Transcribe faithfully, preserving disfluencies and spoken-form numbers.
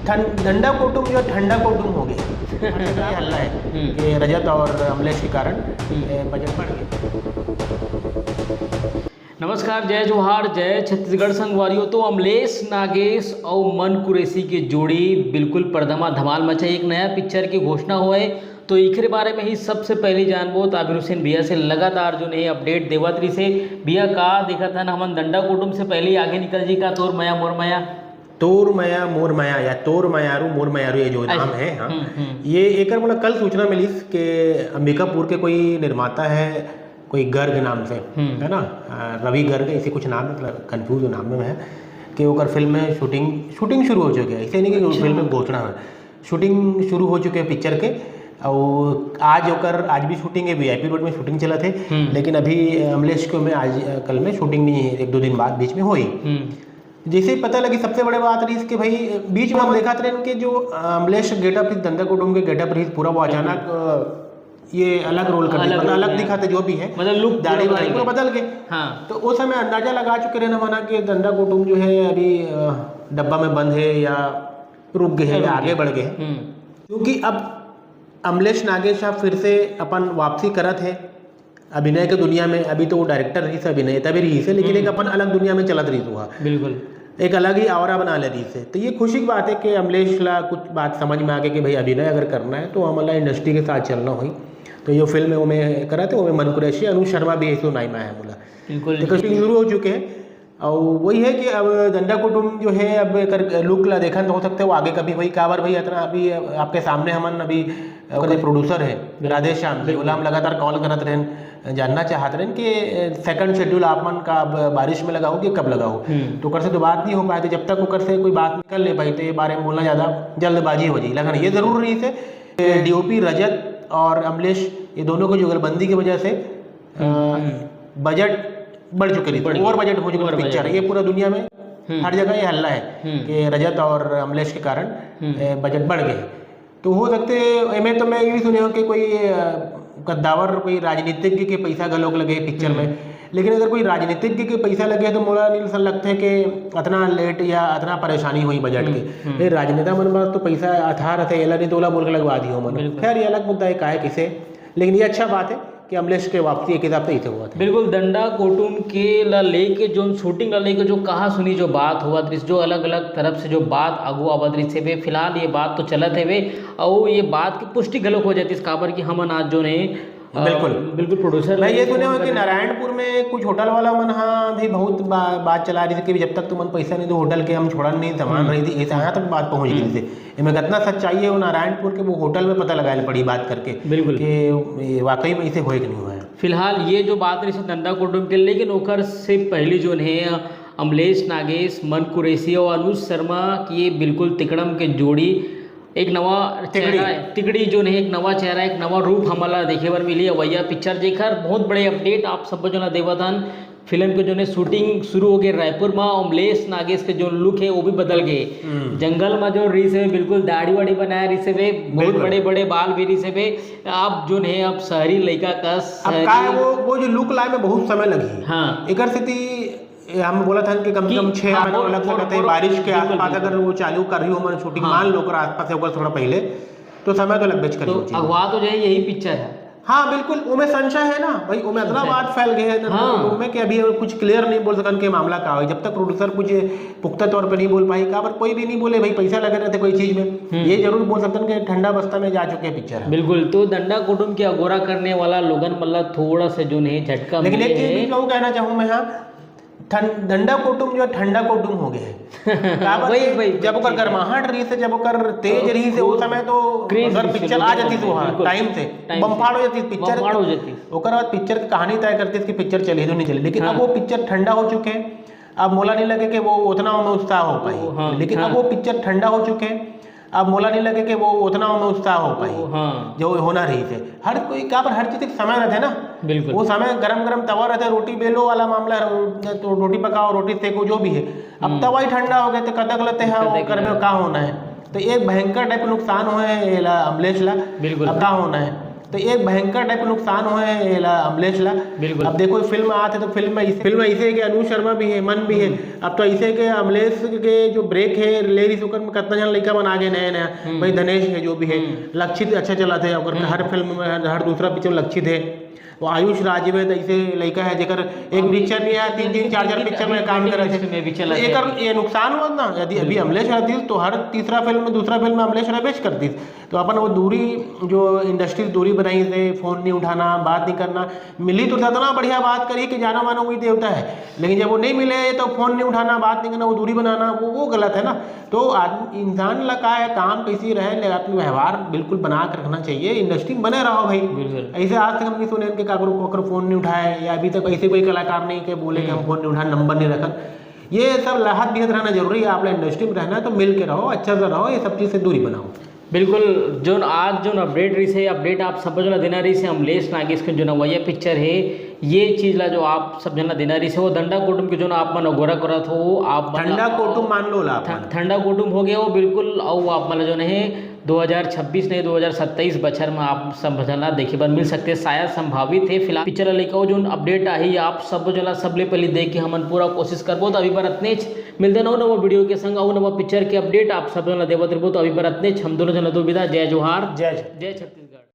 ठंड, डंडा कुटुम जो ठंडा कुटुम हो गया। हर जगह ये हल्ला है हम्म। कि रजत और अमलेश के कारण हम्म। ए, बजट बढ़ गया। नमस्कार, जय जोहार, जय छत्तीसगढ़ संगवारियों। तो अमलेश नागेश और मन कुरैशी के जोड़ी बिल्कुल पर्दा मा धमाल मचाई। एक नया पिक्चर की घोषणा हुआ है, तो इखरे बारे में ही सबसे पहले जानबो तो आबिर हुसैन भैया से। लगातार जो नहीं अपडेट देवत रहिसे। भैया, का देखत हन हमन डंडा कुटुम से पहले ही आगे निकल जी का तोर मया मोर मया? तोर मया मोर मया या तोर मयारू मोर मयारू, ये जो नाम है, हाँ, हम्म, हम्म। ये एकर मोला कल सूचना मिलिस कि अंबिकापुर के कोई निर्माता है, कोई गर्ग नाम से, हम्म। है ना, अ, रवि गर्ग, ऐसे कुछ नाम है, मतलब कंफ्यूज नाम में है, कि ओकर फिल्म में शूटिंग, शूटिंग शुरू हो चुकी है। ऐसे नहीं कि अच्छा। फिल्म में घोषणा है, शूटिंग शुरू हो चुके हैं पिक्चर के। और आज ओकर, आज भी शूटिंग है, वीआईपी रोड में शूटिंग चलत है, हम्म। लेकिन अभी अमलेश को में आज, अ, कल में शूटिंग नहीं है, एक दो दिन बाद बीच में होई। हम्म। जैसे ही पता लगी, सबसे बड़े बात रही कि भाई, बीच में हम देखत रहन कि जो, अ, अमलेश गेटअप रही, डंडा कुटुम के गेटअप रही, पूरा वो अचानक, अ, ये अलग रोल कर दिया, अलग मतलब रोल अलग में। दिखाते जो भी है, मतलब लुक दाढ़ी पूरा वाड़ी बदल पूरा गया। बदल गए। हाँ। तो उस समय अंदाजा लगा चुके रहन हमन कि डंडा कुटुम जो है अभी, अ, डब्बा में बंद है या रुक गए हैं या या रुक आगे गए। बढ़ गए हैं। हम्म। क्योंकि अब अमलेश नागेश अब फिर से अपन वापसी करत है अभिनय के दुनिया में। अभी तो वो डायरेक्टर रहिस, अभिनेता भी रहिस है, लेकिन हम्म। एक अपन अलग दुनिया में चलत रहिस हुआ, बिल्कुल। एक अलग ही आवरा बना ले रहिस है। तो ये खुशी की बात है कि अमलेश ला कुछ बात समझ में आ गई कि भाई, अभिनय अगर करना है तो हमला इंडस्ट्री के साथ चलना होई। तो ये फिल्म में वो में करत है, वो में मन कुरैशी, अनुज शर्मा भी ऐसे नाई में है बोला। बिल्कुल। तो casting शुरू हो चुके हैं। और वही है कि अब डंडा कुटुम जो है, अब एकर लुक ला देखन तो हो सकते वो आगे कभी वही काबर भाई इतना अभी आपके सामने हमन अभी ओकर प्रोड्यूसर है बिल्कुल। राधे श्याम जी, बिल्कुल। ओला हम लगातार कॉल करत रहन, जानना चाहत रहन कि सेकंड शेड्यूल आप मन का अब बारिश में लगाओ कि कब लगाओ? हम्म। तो ओकर से तो बात नहीं हो पाए, तो जब तक ओकर से कोई बात निकल ले पाई, तो ये बारे में बोलना ज़्यादा जल्दबाजी हो जाएगी। लेकिन ये ज़रूर रही से डीओपी रजत और अमलेश, ये दोनों की जुगलबंदी की वजह से, अ, हम्म, हम्म। बजट बढ़ चुके रही, बढ़ गया। ओवर बजट हो चुके ओवर पिक्चर। बजट। ये पूरा दुनिया में हम्म। हर जगह ये हल्ला है हम्म। कि रजत और अमलेश के कारण, हम्म। ए, बजट बढ़ गए। तो हो सकते, एमे तो मैं ये भी सुने हो कि कोई, अ, कद्दावर, कोई राजनीतिज्ञ के पैसा घलोक लगे पिक्चर हम्म। में, लेकिन अगर कोई राजनीतिज्ञ के पैसा लगे तो मोला नहीं सन लगते कि इतना लेट या इतना परेशानी हुई बजट हम्म, के। हम्म। ये राजनेता मन पास तो पैसा अथाह रहते, एला नहीं तो ओला बोल के लगवा दियो मन। बिल्कुल। खैर, ये अलग मुद्दा है, काहे किसे, लेकिन ये अच्छा बात है कि अमलेश के वापसी एक हिसाब से इसे हुआ था। बिल्कुल, डंडा कुटुम के ला लेके, जो शूटिंग ला लेके, जो कहा सुनी, जो बात हुआ दृश्य, जो अलग-अलग तरफ से जो बात आगू आवत रहिस हेवे, फिलहाल ये बात तो चलत हेवे, अउ ये बात की पुष्टि घलोक हो जातिस, काबर कि हमन आज जो ने, अ, बिल्कुल। बिल्कुल प्रोड्यूसर मैं ये सुने हो कि नारायणपुर में कुछ होटल वाला मन हा भी बहुत बा-, बात चला रही थी कि जब तक तुमन पैसा नहीं दो होटल के हम छोड़न नहीं, सामान हम्म। रही थी, ऐसा यहाँ तक बात पहुँच गई हम्म। थी। एमे कितना सच्चाई है, वो नारायणपुर के वो होटल में पता लगाए पड़ी बात करके बिल्कुल। कि ये वाकई में इसे होए कि नहीं हुआ है। फिलहाल ये जो बात रही से डंडा कुटुम के, लेकिन ओकर से पहली जो है अमलेश नागेश, मन कुरैशी और अनुज शर्मा की ये बिल्कुल तिकड़म के जोड़ी, एक नवा तिकड़ी। चेहरा, तिकड़ी जो नहीं, एक नवा चेहरा, एक नवा रूप हमला देखे बर मिली अवैया पिक्चर, जेकर बहुत बड़े अपडेट आप सब जो ना देवत हन। फिल्म के जो ने शूटिंग शुरू हो गए रायपुर में, अमलेश नागेश के जो लुक है वो भी बदल गए। हम्म। जंगल में जो रही से बिल्कुल दाढ़ी वाड़ी बनाया रही से, बहुत बिल्कुल। बड़े बड़े बाल भी रही से। आप जो है अब शहरी लड़का का अब शहरी का है वो, वो जो लुक लाए में बहुत समय लगी। हाँ। एकर स्थिति हम बोला था कि कम से कि कम छह हाँ, महीना वो, लग वो, सकता है वो, बारिश के बिल्कुल, आसपास बिल्कुल। अगर वो चालू कर रही हो मन शूटिंग हाँ। मान लो ओकर आसपास से ओकर थोड़ा पहले तो समय तो लगबे करी तो हो चीज। अगवा तो जाए यही पिक्चर है। हाँ बिल्कुल, ओमे संशय है ना भाई, ओमे इतना संशय। बात फैल गए है ना हाँ। लोगों में कि अभी कुछ क्लियर नहीं बोल सकन के मामला का हो, जब तक प्रोड्यूसर कुछ पुख्ता तौर पे नहीं बोल पाई। काबर कोई भी नहीं बोले भाई, पैसा लगे रहते कोई चीज में। हम्म। ये जरूर बोल सकते हैं कि ठंडा बस्ता में जा चुके पिक्चर है। बिल्कुल, तो डंडा कुटुम के अगोरा करने वाला लोगन मतलब थोड़ा सा जो नहीं झटका लेकिन मिले एक चीज है। भी कहूँ, कहना चाहूँ मैं, हाँ, ठंड, डंडा कुटुम जो है, ठंडा कुटुम हो गया है। काबर वही, कि वही, जब ओकर वही। गर्माहट रही से, जब ओकर तेज रही से, वो समय तो क्रेज अगर रही से, पिक्चर आ बिल्कुल, जाती तो वहाँ बिल्कुल। टाइम से टाइम से। बम्फाड़ हो जाती पिक्चर। बम्फाड़ हो जाती। ओकर बाद पिक्चर की कहानी तय करती कि पिक्चर चली तो नहीं चली, लेकिन हाँ। अब वो पिक्चर ठंडा हो चुके हैं। अब मोला नहीं लगे कि वो उतना में उत्साह हो पाई, वो, हाँ, लेकिन हाँ। अब वो पिक्चर ठंडा हो चुके हैं। अब मोला नहीं लगे कि वो उतना में उत्साह हो पाई, वो, हाँ। जो होना रही थे। हर कोई का पर हर चीज एक समय रहते ना। बिल्कुल। वो समय गरम गरम तवा रहते, रोटी बेलो वाला मामला रह-, तो रोटी पकाओ, रोटी सेको, जो भी है। अब हम्म। तवा ही ठंडा हो गया तो कदक लेते हैं, वो कदक करबे लेते। का होना है। तो एक भयंकर टाइप का नुकसान हुआ है ये ला, अमलेश ला। बिल्कुल। अब का होना है। तो एक भयंकर टाइप के नुकसान होए हे एला, अमलेश ला। बिल्कुल। अब देखो, फिल्म आत हे तो फिल्म में ऐसे, फिल्म ऐसे हे कि अनु शर्मा भी हे, मन भी हे। अब तो ऐसे हे कि अमलेश के जो ब्रेक हे, ले रही ओकर में कितना झन लइका मन आ गे नया नया। हम्म। भाई धनेश हे, जो भी हे, हम्म। लक्षित अच्छा चलाथे, ओकर हम्म। हर फिल्म में, हर, हर दूसरा पिक्चर में लक्षित हे। वो आयुष राजीव हे, तो ऐसे लइका हे जेकर एक पिक्चर नहीं आया, तीन तीन चार चार पिक्चर में काम करत हे। में भी चला एकर ये नुकसान हुआ ना, यदि अभी अमलेश रहतीस तो हर तीसरा फिल्म में, दूसरा फिल्म में अमलेश रहबेच करतीस। तो अपन वो दूरी, जो इंडस्ट्री से दूरी बनाई से, फोन नहीं उठाना, बात नहीं करना, मिली तो इतना बढ़िया बात करी कि जाना मानो वही देवता है, लेकिन जब वो नहीं मिले तो फोन नहीं उठाना, बात नहीं करना, वो दूरी बनाना, वो वो गलत है ना। तो आदमी, इंसान ला का है, काम कैसी रहे, ले अपने व्यवहार बिल्कुल बना के रखना चाहिए। इंडस्ट्री में बने रहो भाई। बिल्कुल। ऐसे आज तक हम नहीं सुने कि काकरो, काकरो फोन नहीं उठाए, या अभी तक ऐसे कोई कलाकार नहीं के बोले कि हम फोन नहीं उठाए, नंबर नहीं रखा। ये सब लहत बिहत रहना जरूरी है। आप लोग इंडस्ट्री में रहना है तो मिल के रहो, अच्छा से रहो, ये सब चीज़ से दूरी बनाओ। बिल्कुल। जोन आज जोन अपडेट रहिस हे, अपडेट आप सब झन ला देना रहिस हे अमलेश नागेश के जोन अवइया पिक्चर हे, ये चीज ला जो आप सब झन ला देना रहिस हे, वो डंडा कुटुम के जोन आप मन अगोरा करत हो, आप मन ला ठंडा कुटुम मान लो ला आप ठं- मन। ठंडा कुटुम हो गया वो बिल्कुल। अउ आप मन ला जोन हे दो हज़ार छब्बीस नहीं, दो हज़ार सत्ताईस बछर में आप सब झन ला देखे बर मिल सकथे, शायद संभावित हे। फिलहाल पिक्चर ला लेकर वो जोन अपडेट आही, आप सब झन ला सबले पहले देख के हमन पूरा कोशिश करबो। तो अभी बर अतनेच, मिलते नवा नवा वीडियो के संग अउ नवा पिक्चर के अपडेट आप सब झन ला देवत रहिबो। तो अभी बर अतनेच, हम दोनों झन ला दो विदा। जय जोहार, जय जय। जय छत्तीसगढ़।